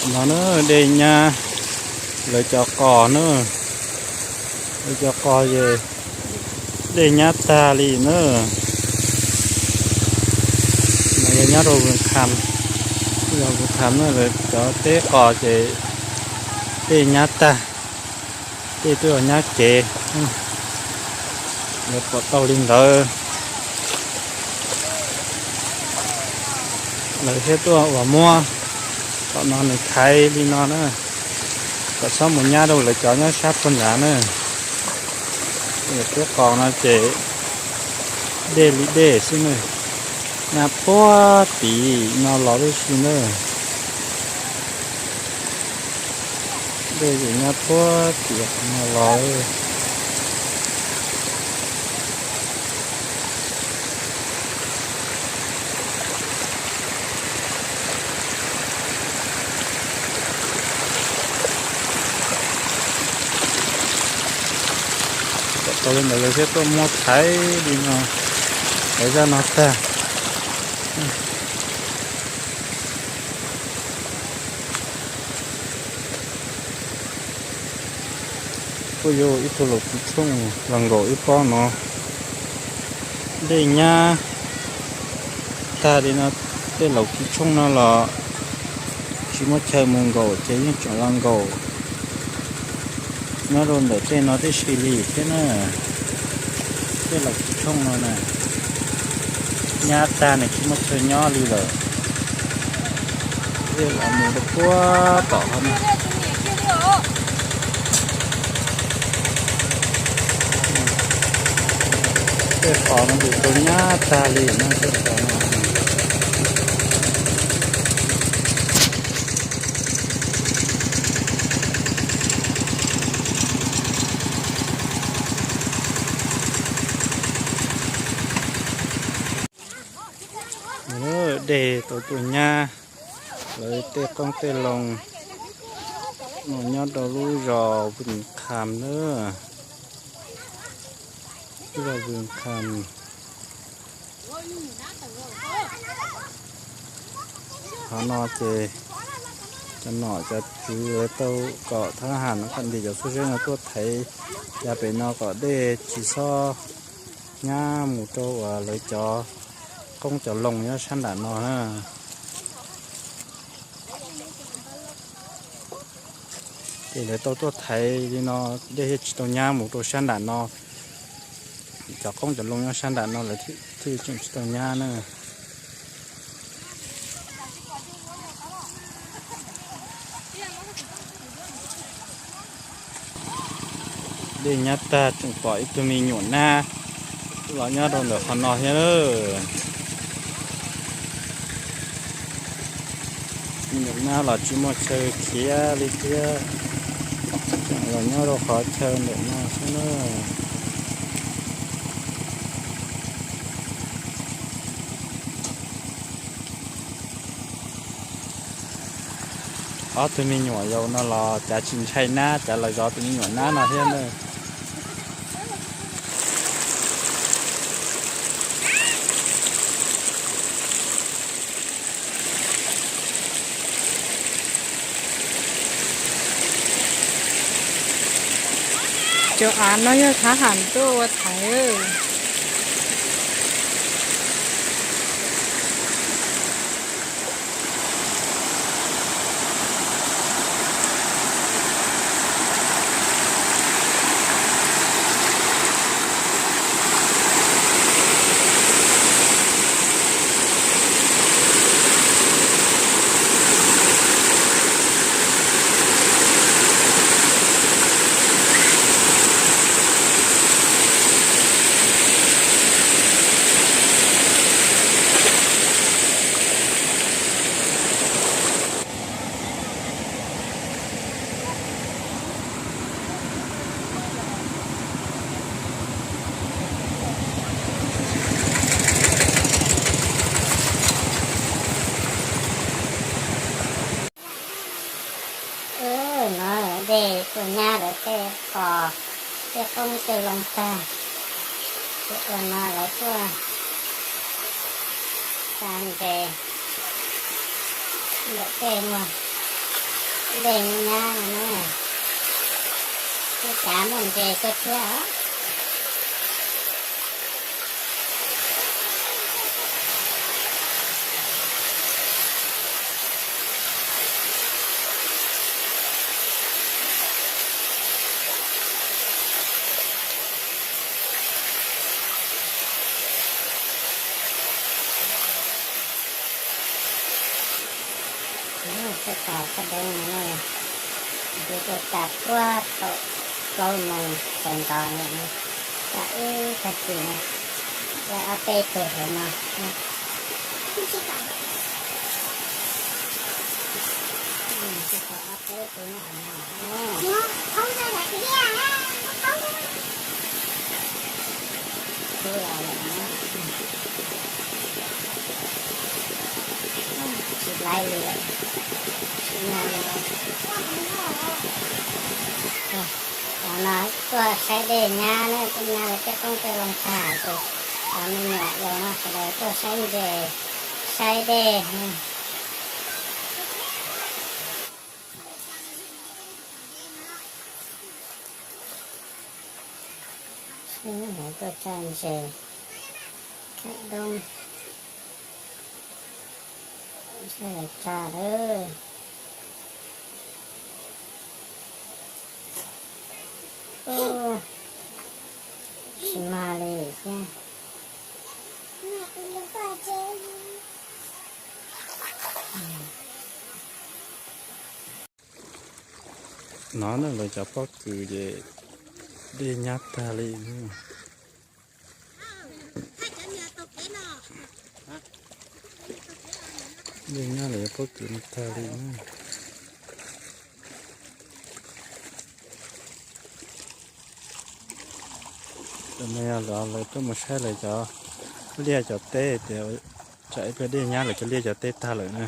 No na, dej nyab lawv cov qos na, lawv cov qos ces dej nyab tag li na. No yog nyob rau Vwm Kham, yog Vwm Kham na, lawv cov teb qos ces dej nyab tag, dej twb los nyab kev. Lawv pom tau li ntawd, lawv thiaj tuaj uas muab tom no nws thaiv li no na, kom txhob mus nyab rau lawv cov nyob sab puag nrad na. Teb qos no ces dej li dej xwb na, nyab puag tim no los tib si na. Dej nyab puag tim no los. Kom tau li ntawd lawv thiaj tuaj muab thaiv li no, thaiv zaj no tag. Kuj yog ib tug laus kis tshooj los nkaum ib pob no. Dej nyab tag li no, tej laus kis tshooj no los tsis muaj chaw mus nkaum ces yeej tseem los nkaum nyob rau ntawm tej no tib si li thiab na. Tej laus kis tshooj no na, nyab tag nws tsis muaj chaw nyob li lawm. Tej los mus rau puag tom no. Tej qos no ces tau nyab tag li no, tej qos no. Dej tau tuaj nyab lawv tej qoob tej loo no nyob rau lub zos Vwm Kham na. Lub zos Vwm Kham. Qhov no ces cov nom cov tswv lawv tau kom thab ham no kom ntim cov xub zeb no tuaj thaiv yav pem no kom dej tsis txhob nyab mus rau uas lawv cov qoob cov loo nyob sab nram no na. Ces lawv tau tuaj thaiv li no, dej thiaj tsis tau nyab mus rau sab nram no. Cov qoob cov loo nyob sab nram no lawv thiaj tseem tsis tau nyab na. Dej nyab tag tseem pom ib tug me nyuam nab los nyob rau ntawm qhov no thiab. Me nyuam nab los tsis muaj chaw khiav li thiab, tseem los nyob rau qhov chaw ntawm no xwb na. Ob tug me nyuam yaus no los cav tsis ntshai nab, cav los zov tus me nyuam nab no thiab na. Cov av no yog thab ham tuaj ua thaiv. No dej tuaj nyab lawv tej qos, tej qoob tej loo tag, ces ua no lawv tuaj tsa ntses ntawm tej no. Dej nyab no na, twb xav muaj ntses tuaj thiab os. Txoj kawg txoj deev no, kuv tuaj tsa puag thaum plaub moos sawv ntxov no, tsa ib tag kis no, tsa ob peb tug hauv no. Ob peb tug no hauv no. Tub los lawm na. Tsis laib li, tsis mag li. Cov no tuaj saib dej nyab na, dej nyab lawv tej qoob tej loo tag ces cov me nyuam yaus no sawv daws tuaj saib ntses, saib dej. Saib lawv tuaj tsa ntses, khaim doob, saib lawv tsa lawm. Ub, tsis mag li thiab. No na lawv cov pob kws ces dej nyab tag li na. Dej nyab lawv cov pob kws no tag li na. Tam no yog lawv tuaj mus saib lawv cov liaj cov teb tias tsam ib pliag dej nyab lawv cov liaj cov teb tag lawm na.